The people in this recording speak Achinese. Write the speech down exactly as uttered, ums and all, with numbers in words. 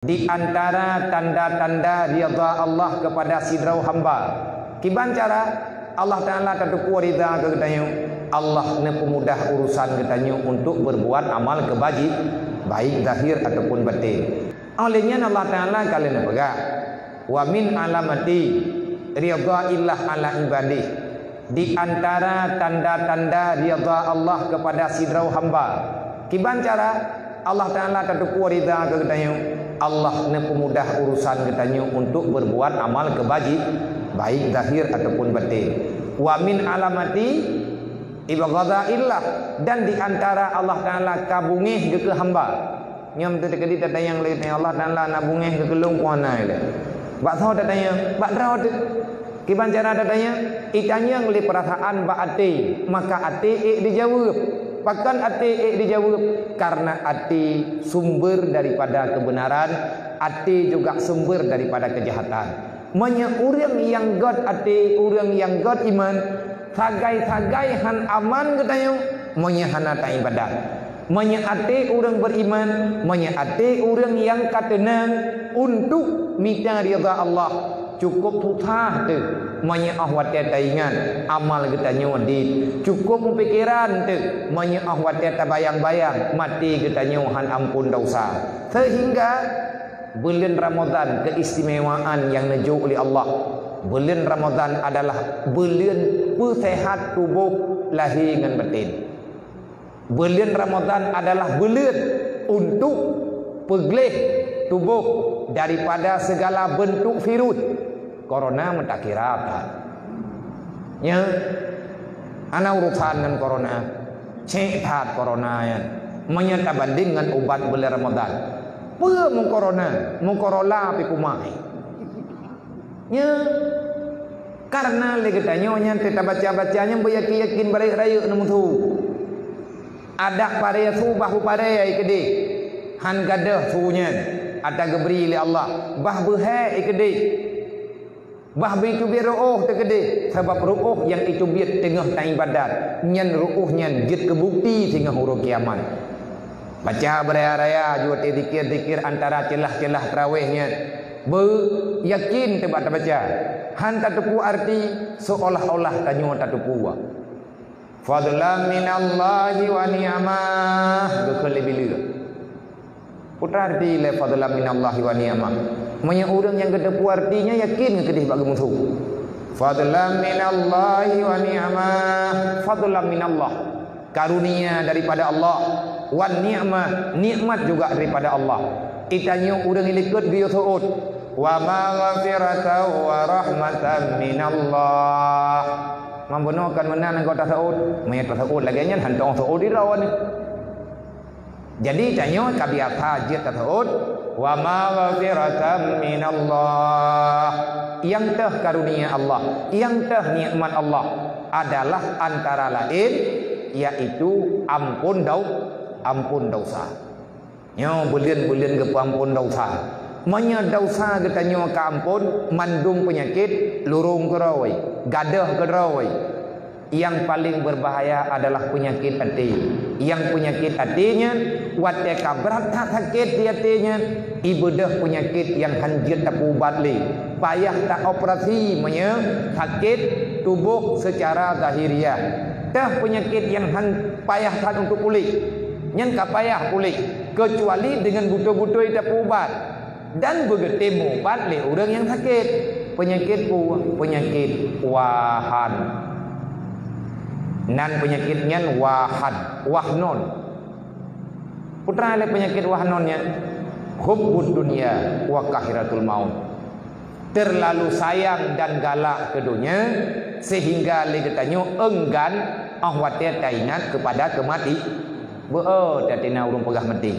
Di antara tanda-tanda ridha Allah kepada sidroe hamba, kiban cara Allah Ta'ala tateupeue ridha keu geutanyoe, Allah neupeumudah urusan geutanyoe untuk berbuat amal keubaji-, baik zahir ataupun batin. Óh lheueh nyan Allah Ta'ala ka lheueh neupeugah, "Wa min alamati ridha illah ala ibadih." Di antara tanda-tanda ridha Allah kepada sidroe hamba, kiban cara Allah Ta'ala tateupeue ridha keu geutanyoe, Allah neupeumudah urusan geutanyoe untuk berbuat amal keubaji-, baik zahir ataupun batin. "Wa min alamati ibghadha illah," dan di antara Allah Ta'ala ka beungéh geuh keu hamba. Nyoe teukeudi tatanyong lé Allah Ta'ala na beungéh keu lôn peue hana ilée. Bak soe tatanyong? Bak droe teuh. Kiban cara tatanyong? Itanyong lé peurasaan bak até, maka até ék dijaweueb. Pakon até ék dijaweueb? Karena até sumber daripada kebenaran, até juga sumber daripada kejahatan. Meunyoe ureuëng nyang gét até, ureuëng nyang gét iman, sagai-sagai han aman geutanyoe meunyoe hana taibadat. Meunyoe até ureuëng beriman, meunyoe até ureuëng nyang ka teunang untuk mita ridha Allah, cukup susah teuh meunyoe óh watée taingat amal geutanyoe dit. Cukup meupikeran teuh meunyoe óh watée tabayang-bayang maté geutanyoe han amphon desya. Sehingga buleuen Ramadhan keistimewaan nyang neujok lé Allah. Buleuen Ramadhan adalah buleuen peuseuhat tuboh lahé ngon batin. Buleuen Ramadhan adalah buleuen untuk peugleh tuboh daripada segala bentuk virus. Corona meutakira that. Nya, hana urusan ngon corona. Cék that corona nyan. Meunyoe tabandeng ngon ubat buleuen Ramadhan. Peue meucorona, meucorolla pih kumahe. Nya, karena lé geutanyoe nyan teuh tabaca-baca nyan beuyakin-yakin barayeuk-rayeuk neumeusu. Adak paré su bah beuparé ai keudeh. Han gadôh su nyan ata geubri lé Allah. Bah beuhée ai keudeh. Bah beutubiet ruôh teukeudeh, sabab ruôh nyang itubiet teungoh taibadat, nyan ruôh nyan jeuet keu bukeuti singoh uroe kiamat. Baca beuraya-raya ju watée zikir-zikir antara ceulah-ceulah traweh nyan. Beu yakin teuh bak tabaca, han tateupeue arti, seolah-olah tanyoe tateupeue. Fadlan minallahi wa ni'mah, geukheun lé bileuek. Peue arti lé fadlan minallahi wa ni'mah? Meunyoe ureuëng nyang geuteupeue artinya yakin keudeh bak geumeusu. Fadlan minallahi wa ni'mah, fadlan minallah. Karunia daripada Allah, wa ni'mah, nikmat juga daripada Allah. Geutanyoe ureuëng likot geuyue seuôt. Wa maghfiratan wa rahmatan minallah. Meunyoe bunoe kon meunan anggota seuôt, meunyoe taseuôt lagée nyan hantom seuôt di droeneuh. Jadi tanyoe ka biasa jeuet taseuôt, wa maghfiratan minallah. Nyang teuh karunia Allah, nyang teuh nikmat Allah adalah antara laén yaitu amphon dau-, amphon desya. Nyoe buleuen-buleuen geupeuamphon desya. Meunyoe desya geutanyoe ka amphon, mandum peunyakét lurong keudroe, gadôh keudroe. Nyang paleng beubahaya adalah peunyakét até. Nyang peunyakét até nyan, watée ka brat that sakét di até nyan, ibeudôh peunyakét nyang han jeuet tapeuubat lé. Payah taoperasi meunyoe sakét tuboh seucara zahiriah. Teuh peunyakét nyang han payah that untuk puléh. Nyan ka payah puléh, keucuali deungon beutôi-beutôi tapeuubat dan beugeutem ubat lé ureuëng nyang sakét. Peunyakét peue? Peunyakét wahan. Nan peunyakét nyan wahan, wahnon. Peue lé peunyakét wahnon nyan? Hubbud dunya wa kahiratul maut. Terlalu sayang dan galak keu donya, sehingga lé geutanyoe enggan óh watée taingat keupada keumati-, beu-, oh, tatina ureuëng peugah maté.